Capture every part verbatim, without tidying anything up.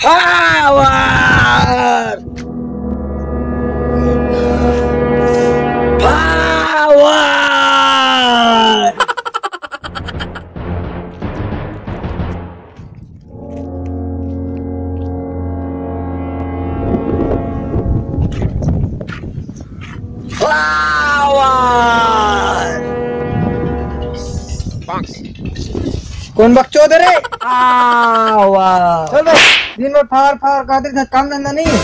Power, power. Power. कौन बकचोद रे? आवा। चल बे, दिन भर फार फार कातिर था, काम धंधा नहीं।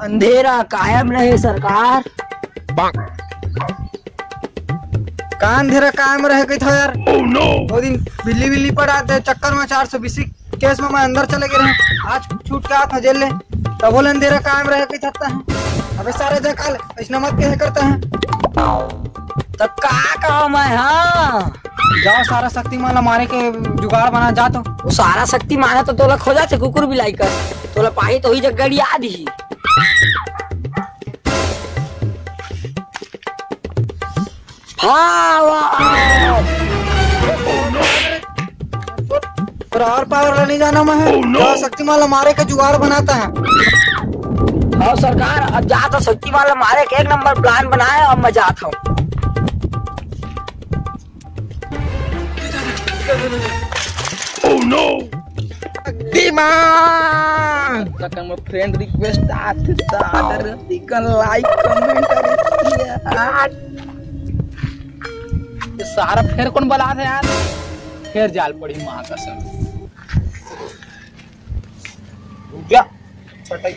अंधेरा कायम रहे सरकार। का अंधेरा कायम रहे कही था यार? वो दिन बिल्ली बिल्ली पड़ा थे चक्कर में, चार सौ बीसी केस में मैं अंदर चले गए रहे। आज छूट के आत हँव जेल ले, तभो ले अंधेरा कायम रहे कही था। अबे सारे देख ले, अइसना मत कहे करता है। त का कहा मैं, हाँ? जाओ, सारा शक्तिमान ला मारे के जुगाड़ बना, जा तो। वो सारा शक्तिमान है तो तोला खोजा थे कुकुर बिलाई कर। तोला पाही तो ही जग गड़िया दी। पावर। और, और पावर ला नहीं जाना मैं। Oh, no। जाओ, शक्तिमान ला मारे के जुगाड़ बनाता है। हाँ सरकार, अब जा तो शक्तिमान ला मारे के एक नंबर प्लान बनाए, अब मैं जात हँव। Oh no! शक्तिमान! तक हम फ्रेंड रिक्वेस्ट आत हे, सादर दिकन लाइक कमेंट करे यार। ये सारा फेर कौन बलात हे यार? फेर जाल पड़ी माँ कसम। रुक जा, छटाई।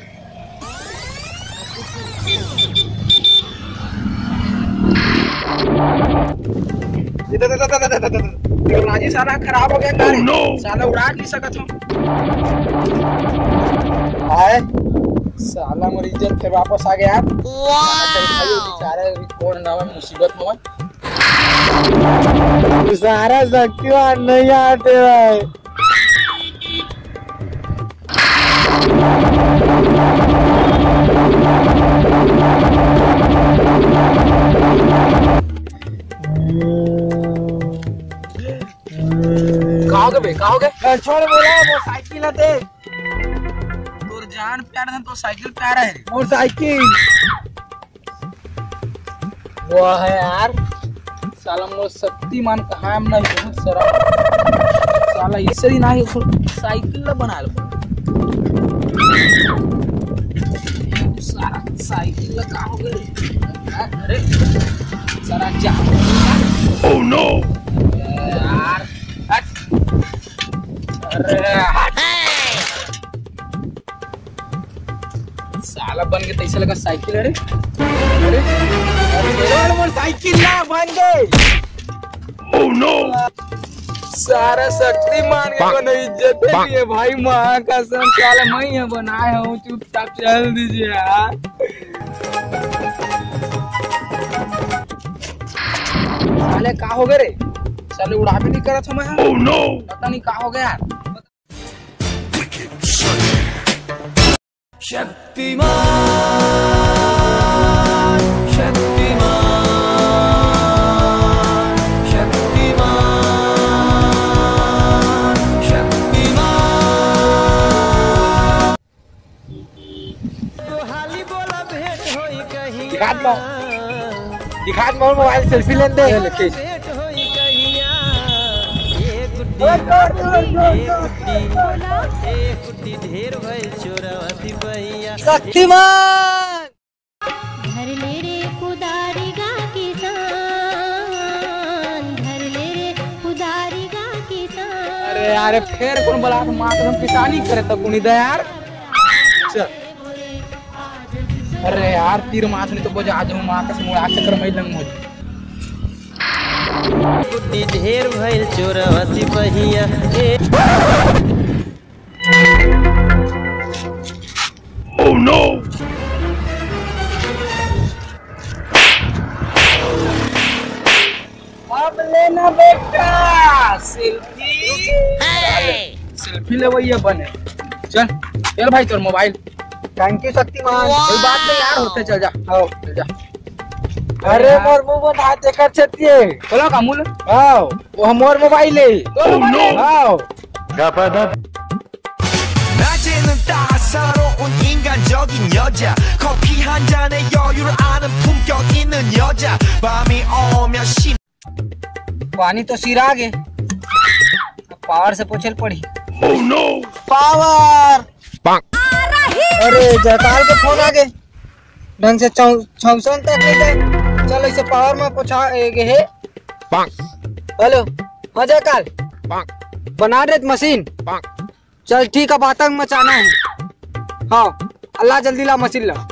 ये तो, तो, तो, तो, तो, तो, तो, तो, राजी साला खराब हो गया, गाड़ी। Oh, no! साला उड़ा नहीं सकत हँव। हाय, साला मोर इज्जत फिर वापस आ गया। वाह! बेचारा भी कौन ना मुसीबत में। सारा शक्तिमान नहीं आते भाई। का हो गे बे? का हो गे? ए, छोड़ बोला, वो साइकिल है ते। तोर जान प्यारा है, तो साइकिल प्यारा है। मोर साइकिल। वाह यार, साला मोर शक्तिमान कहाँ हम नहीं बहुत सारा। साला इसे ही नहीं, साइकिल ला बना लो। सारा साइकिल ला कहाँ हो गए? अरे, सारा जा। Oh no! यार, हट। अरे, हट। साला बन के तैसे लगा साइकिल, अरे, अरे, अरे, मोर साइकिल ना बन गए। Oh no! सारा शक्तिमान के कोनो इज्जत नहीं है भाई, माँ कसम, साला मैं ये बनाए हूँ, चुपचाप चल दीजिए यार। साले का हो गए रे? साले उड़ा भी नहीं करत हूँ मैं। Oh no! पता नहीं का हो गया यार। शक्तिमान, शक्तिमान, शक्तिमान, शक्तिमान। दिखात मोर, दिखात मोर मोबाइल, सेल्फी लेन दे। शक्तिमान। धर ले रे कुदारी गा किसान, धर ले रे कुदारी गा किसान। अरे यार, फेर कौन बोला था, माँ कसम किसानी करे तो कुनी दे यार। चल। अरे यार, तीर माथ नहीं तो बजा दो, माँ कसम उड़ा चक्कर में लंग हो जाए। गुड्डी ढेर भइल चोरवा सिपहिया, ए। Oh no! अब लेना बेटा सेल्फी। सेल्फी लेवैया बने। चल, चल भाई, तोर मोबाइल। Thank you Shaktimaan. कोई बात नहीं यार, होते, चल जा। हाँ, चल जा। अरे यार। मोर मुंह में हाथ देकर छतिए। बोलो का मूल? हाँ, वो मोर मोबाइल है। Oh no! हाँ। गपदप। नाचे न 따사로운 인간적인 여자 커피 한 잔에 여유를 아는 품격 있는 여자 밤이 오면 신 पानी तो सिरा गे, अब पावर से पोछे ल पड़ी। पावर। अरे जयकाल के फोन आ गे, ढंग से चौ- चौसन तक नहीं जाए। चल इसे पावर में पोछा ए, गे हे। हेलो, हाँ जयकाल, बना रहे मशीन। चल ठीक है, आतंक मचाना है। हाँ, अल्लाह जल्दी ला मशीन ला।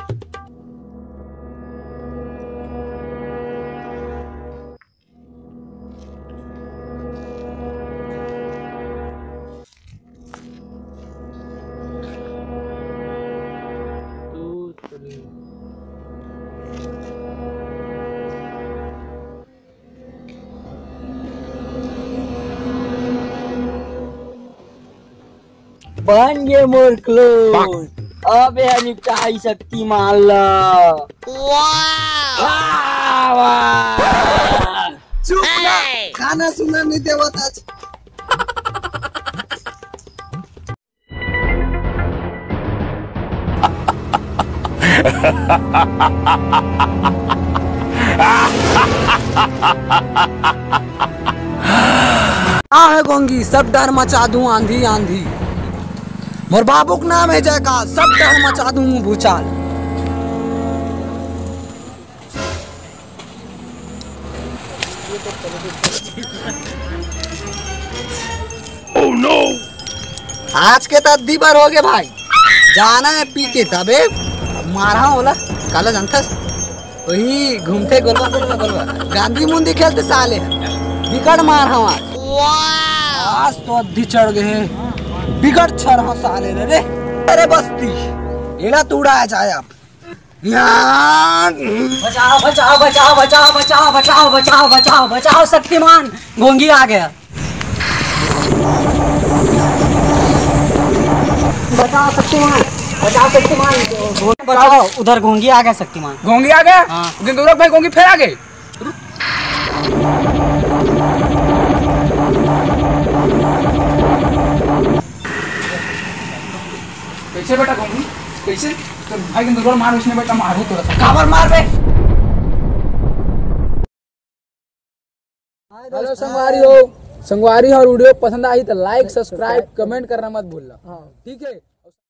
बन गे मोर क्लोज। अब ये निपटाई शक्तिमान ला। वाह, वाह। चुप ना, खाना सुना नहीं देवत आज। आ है गोंगी, सब डर मचा दूं आंधी आंधी। मोर बाबू के नाम है जयकाल, सब डर मचा दूं भूचाल। आज के तो अद्धी बार हो गए भाई, जाना है पी के तबे मारा ओला, काला जानथस? वही घूमते गोलवा गोलवा गोलवा, गांधी मुंदी खेलते साले, बिकट मार हवा। आज तो अद्धी चढ़ गए हैं, बिकट छर हवा साले रे, रे। अरे बस्ती, एला तो उड़ाया जाए अब। बचाओ, बचाओ, बचाओ, शक्तिमान, गोंगी आ गया। बचाओ शक्तिमान, बचाओ शक्तिमान, बचाओ, उधर गोंगी आ गया शक्तिमान। गोंगी आ गया? हाँ। दिन दो भाई गोंगी फिर आ गए। कैसे बेटा गोंगी? कैसे? तो भाई के दुर्बल मार उसने बेटा मारू तो काबर मार बे। हेलो संगवारी हो, संगवारी हो, वीडियो पसंद आई तो लाइक, सब्सक्राइब, कमेंट करना मत भूलना। हाँ। ठीक है।